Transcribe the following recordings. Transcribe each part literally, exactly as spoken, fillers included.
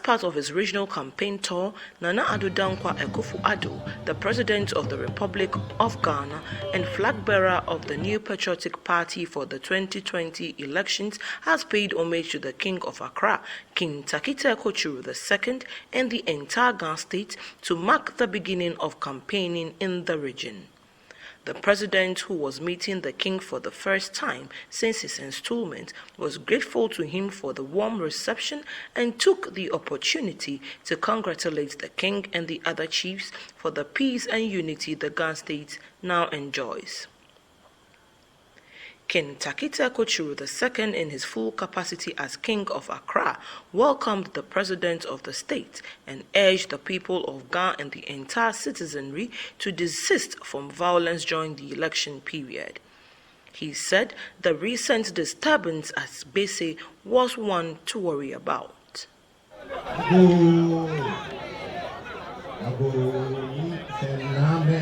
part of his regional campaign tour, Nana Addo Dankwa Akufo-Addo, the President of the Republic of Ghana and flag bearer of the New Patriotic Party for the twenty twenty elections, has paid homage to the King of Accra, King Tackie Teiko Tsuru the second, and the entire Ga State to mark the beginning of campaigning in the region. The president, who was meeting the king for the first time since his enstoolment, was grateful to him for the warm reception and took the opportunity to congratulate the king and the other chiefs for the peace and unity the Ga State now enjoys. King Tackie Teiko Tsuru the second, in his full capacity as King of Accra, welcomed the President of the state and urged the people of Ga and the entire citizenry to desist from violence during the election period. He said the recent disturbance at Gbese was one to worry about. Agoo, agoo, ni kɛ naamɛi,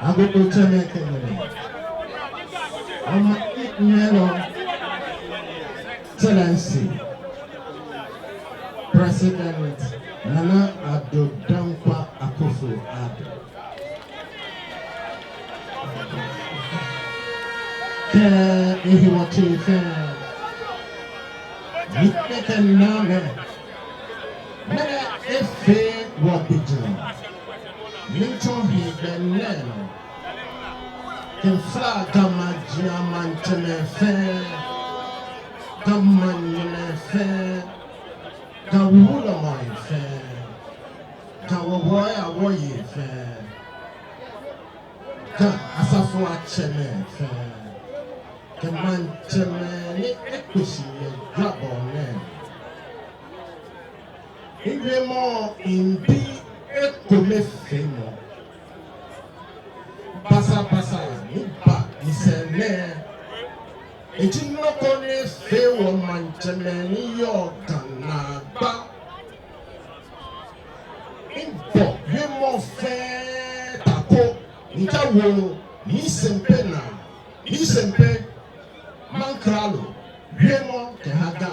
agoo, tsɛmɛi kɛ nyɛmɛi. Ɔma His Excellency President Nana Addo Dankwa Akufo-Addo kɛ ehewɔtsei fɛɛ, ni kɛ naamɛi, mɛni efee wɔbi jurɔ, ni tsɔ hiɛ gbɛ nɛɛ nɔ, kɛfata Ga maji amaŋtsɛmɛi fɛɛ, Ga manyɛmɛi fɛɛ, Ga wulɔmɛi fɛɛ, Ga wɔwɔi awɔyei fɛɛ, Ga asafoiatsɛmɛi fɛɛ, kɛ maŋtsɛmɛi ni ekpe shi yɛ jwabɔɔ nɛɛ. Miwiemɔ, mibi ekomefeemɔ. Basabasa ni ba misɛɛ nɛɛ, eji nɔ ko ni efee wɔmaŋtsɛmɛi ni yɔɔ Ga naagba. Mibɔ wiemɔ fɛɛ ta ko, ni ja wo, Nii Sempe naa, Nii Sempe, Mankralo, wiemɔ kɛha Ga.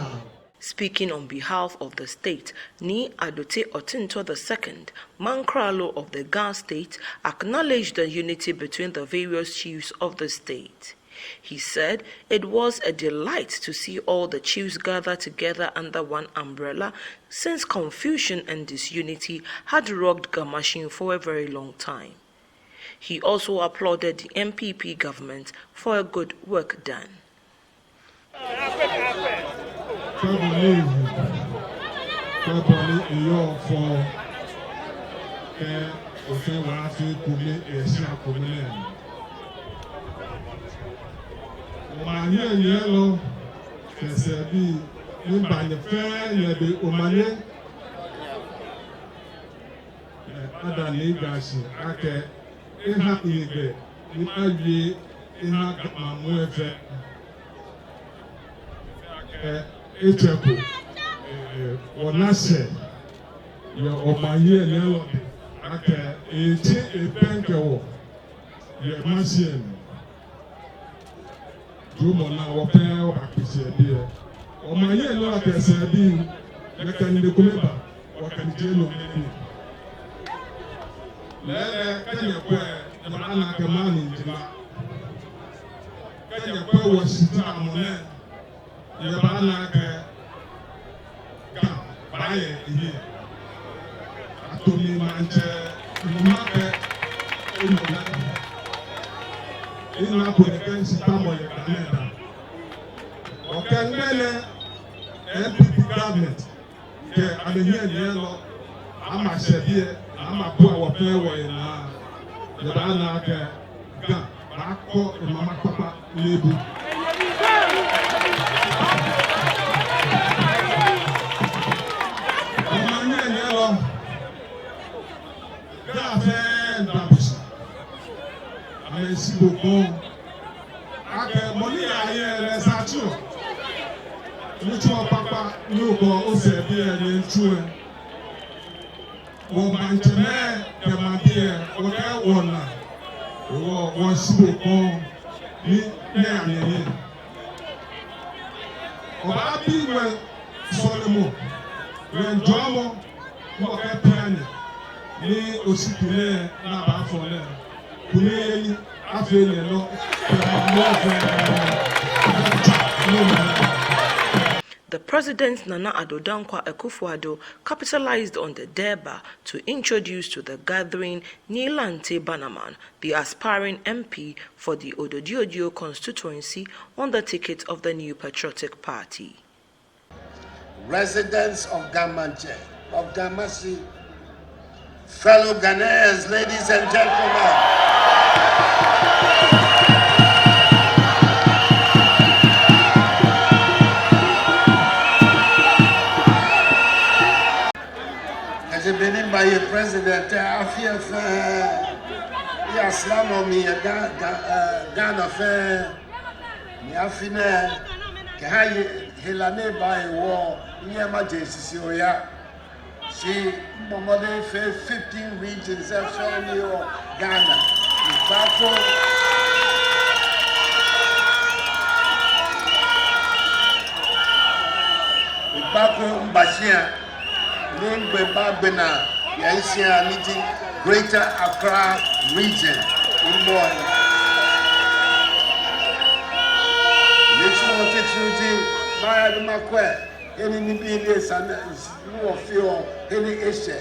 Speaking on behalf of the state, Nii Adote Otintor the second, Mankralo of the Ga State, acknowledged the unity between the various chiefs of the state. He said it was a delight to see all the chiefs gather together under one umbrella, since confusion and disunity had rocked Ga Mashie for a very long time. He also applauded the N P P government for a good work done. Kwɛ bɔ ni, kwɛ bɔ ni eyɔɔ fɛo, kɛ wɔfɛɛ wɔfee ekome yɛ shia kome nɛɛ. Omanye nyiɛlɔ kɛ sɛɛbii, miiŋa nyɛ fɛɛ nyɛbɛ omanye. Ada ni ega shi akɛ eha egbɛ ni awie eha Ga maŋ muu lɛ fɛɛ. Ɛ, etsɛko, ɛ, wɔna shɛɛ yɛ omanye nɛɛ lɛ nɔ akɛ etsɛ ebɛŋkɛ wɔ yɛ Mashie. Jɔɔmɔ naa wɔfɛɛ wɔbakpe shi yɛ biɛ. Omanye nɛɛ lɛ kɛ sɛɛbii, nyɛkɛ nine kome ba, wɔkɛ nine je nɔ nɛɛ. Lɛɛlɛŋ kɛ nyɛkwɛ, nyɛbaana akɛ maŋ nɛɛ ji maŋ. Kɛ nyɛkwɛ wɔshitaramɔ nɛɛ, nyɛbaana akɛ Ga baaya ehiɛ. Ato mi maŋtsɛ, ni makɛɛ, enɔ naa. Ena ko ni kɛ shitamɔ yɛ Ga nɛɛ daaŋ. Okɛ ŋmɛnɛ N P P government kɛ amɛhiɛnyiɛlɔ, amɛshɛ biɛ, amɛbua wɔfɛɛ wɔhe naa. Nyɛbaana akɛ Ga baakɔ emama kpakpa lɛ bu. Omanye nyiɛlɔ, Ga fɛɛ nda bo shi. Amɛshi bo kɔŋ. Akɛ mɔ ni yaa yɛ lɛ sa tsuɔ. Nitsumɔ kpakpa ni okɔ osɛɛ biɛ ni etsuɔ. Wɔmaŋtsɛmɛi kɛ maŋbii, wɔkɛ wɔna, wɔ, wɔshi bo kɔŋ ni nyɛya nyɛhiɛ. Obaabi wɔ sɔlemɔ, Nyɛjɔɔmɔ, mɔ kɛ pia ni, ni osi kule na ba fɔ lɛ. Kule yeli, afee lɛ nɔ, kɛ mɔ fɛɛ, ni mɔ. The President Nana Addo Dankwa Akufo-Addo capitalized on the Durbar to introduce to the gathering Nii Lante Bannerman, the aspiring M P for the Ododiodio constituency on the ticket of the New Patriotic Party. Residents of Ga Maŋtsɛ, of Ga Mashi, fellow Ghanaians, ladies and gentlemen. Kɛjɛ be ni mibaye president lɛ, afi lɛ fɛɛ, miya slam mli yɛ Ga, Ga, eh, Ghana fɛɛ. Ni afi nɛɛ, kɛha hela ni ba hewɔ, minyɛŋ maje shishi oya. Shi mibɔ mɔdɛŋ mifee fifteen regions lɛ fɛɛ ni yɔɔ Ghana. Mibaako, mibaako miba shia, ni migbe, mibagbe naa yɛ mishia ni ji Greater Accra Region. Mibɔ ni tsumɔ titri ji maya ni makwɛ he ni nibii ni esa ni wɔfeɔ, he ni eshɛ.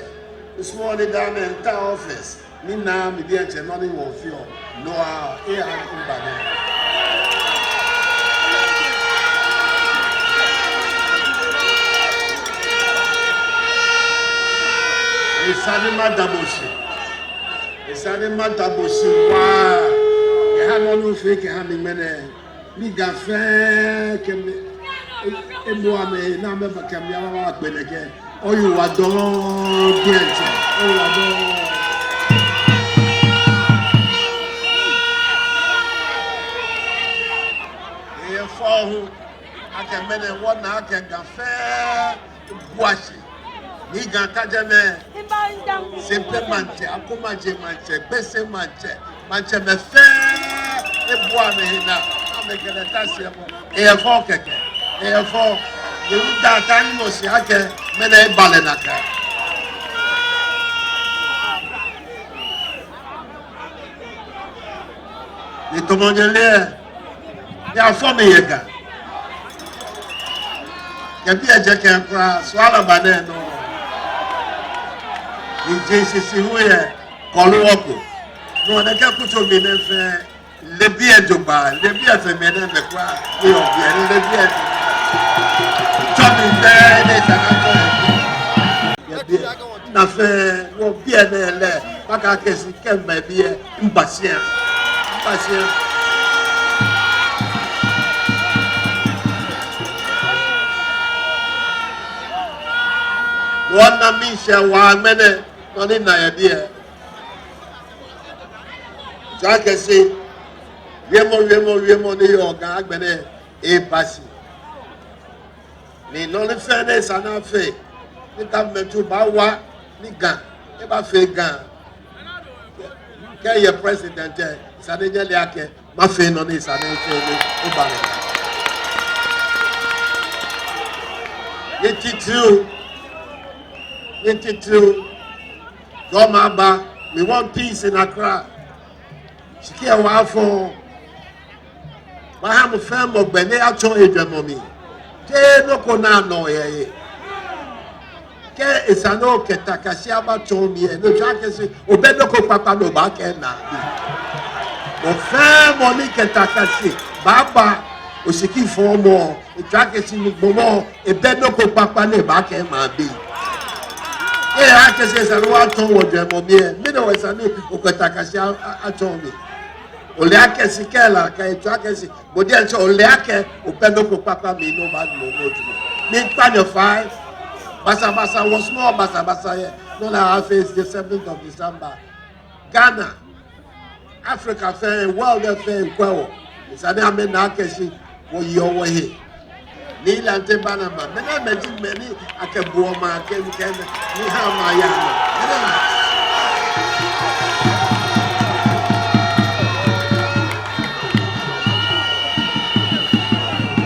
Misumɔɔɔ ni daa nɛɛ mita office ni mina mi diɛŋtsɛ nɔ ni wɔfeɔ. No hewɔ miba nɛɛ. Esa ni mada bo shi. Esa ni mada bo shi waa. Kɛha nɔ ni ofee kɛha mi ŋmɛnɛ. Ni Ga fɛɛ kɛ mi, e, ebua amɛ, ni amɛba kɛ mi aba abagbe nɛkɛ. Oyiwaladɔŋŋ diɛŋtsɛ, oyiwaladɔŋŋ. Eyɛ fɛo hu akɛ ŋmɛnɛ wɔna akɛ Ga fɛɛ bua shi. Ni Ga ta jɛmɛ, Sempe Maŋtsɛ, Akomaje Maŋtsɛ, Gbese Maŋtsɛ, maŋtsɛmɛi fɛɛ ebua amɛhe naa, amɛkɛ lɛ ta shi yɛ mɔ. Eyɛ fɛo kɛkɛ, eyɛ fɛo. Ni mida ta ni mɔ shi akɛ ŋmɛnɛ eba lɛ nakai. Ni tamɔ nyɛle lɛ, afɔ mi yɛ Ga. Kɛ biɛ jɛkɛ kwraa, Suala ba nɛɛ nɔ. Ni je shishi hu yɛ kɔlu wɔko. No hewɔ nɛkɛ kutso mli nɛɛ fɛɛ, leebi lɛ jogbaŋŋ, leebi lɛ fɛɛ mɛi nɛɛ amɛkwraa, ni yɔɔ biɛ, leebi lɛ. Tsɔ mi fɛɛ, ni esa ni atsɔ yɛ biɛ. Yɛ biɛ. Naa fɛɛ, wɔ biɛ nɛɛ lɛ, baka kɛshi kɛ mɛi biɛ, miba shia. Miba shia. Wɔna miishɛɛ waa ŋmɛnɛ, nɔ ni mina yɛ biɛ. Tsɔɔ akɛ shi, wiemɔ, wiemɔ, wiemɔ ni yɔɔ Ga agbɛnɛ, eba shi. Ni nɔ ni fɛɛ ni esa ni afee, ni government lɛ baawa ni Ga, ebafee Ga. Kɛ miyɛ president lɛ, esa ni nyɛle akɛ, mafee nɔ ni esa ni mafee ni eba lɛ. Ni titri, ni titri, jɔɔmɔ aba, we want peace in Accra. Shiki lɛ wa fɔ. Maha mɔ fɛɛ mɔ gbɛ ni atsɔɔ ejwɛŋmɔ mli. Jeee nɔ ko ni anɔ yɛ he. Kɛ esa ni okɛ takashi abatsɔɔ mli lɛ, no tsɔɔ akɛ shi obɛ nɔ ko kpakpa ni obaakɛɛ naa. Mɔ fɛɛ mɔ ni kɛ takashi baaba oshiki fɔmɔ, etsɔɔ akɛ shi gbɔmɔ, ebɛ nɔ ko kpakpa ni ebaakɛɛ maŋbii. Ejaakɛ esa ni wɔtsɔɔ wɔjwɛŋmɔ mli lɛ, mɛni hewɔ esa ni okɛ takashi a, a, atsɔɔ mli? Ole akɛ shi kɛlɛ, kɛ etsɔɔ akɛ shi, bo diɛŋtsɛ ole akɛ obɛ nɔ ko kpakpa mli ni obaadamɔ mɔ jumɔ. Miikpa nyɛ fai, basabasa, wɔsumɔɔɔ basabasa yɛ. No hewɔ afee the seventh of December. Ghana, Africa fɛɛ, world fɛɛ miikwɛ wɔ. Esa ni amɛna akɛ shi wɔyeɔ wɔhe. Nii Lante Bannerman, mɛnɛmɛi ji mɛi ni akɛbuɔ maŋ kɛ, kɛ, ni haa maŋ yaa nɔ. Mɛnɛmɛi.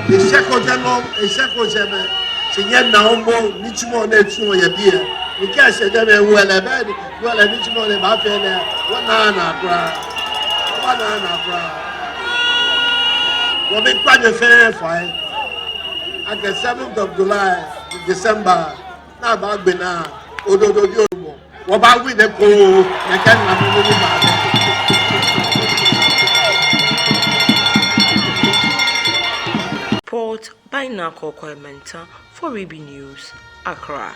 Eshɛko jɛmɛ, eshɛko jɛmɛ. Nyɛnaa momo nitsumɔ ni etsuɔ yɛ biɛ. Mikɛɛ shɛ jɛmɛ wɛlɛ bɛ ni, wɛlɛ nitsumɔ ni baafee nɛɛ, wɔnaanaa kwraa. Wɔnaanaa kwraa. Wɔmiikpa nyɛ fɛɛ fai akɛ seventh of July, December, ni abaagbe naa, Odododimɔ. Wɔbaawin ekoŋŋ, nɛkɛ naabu ni baa. Port Bina Kokoi Menta for Ribi News, Accra.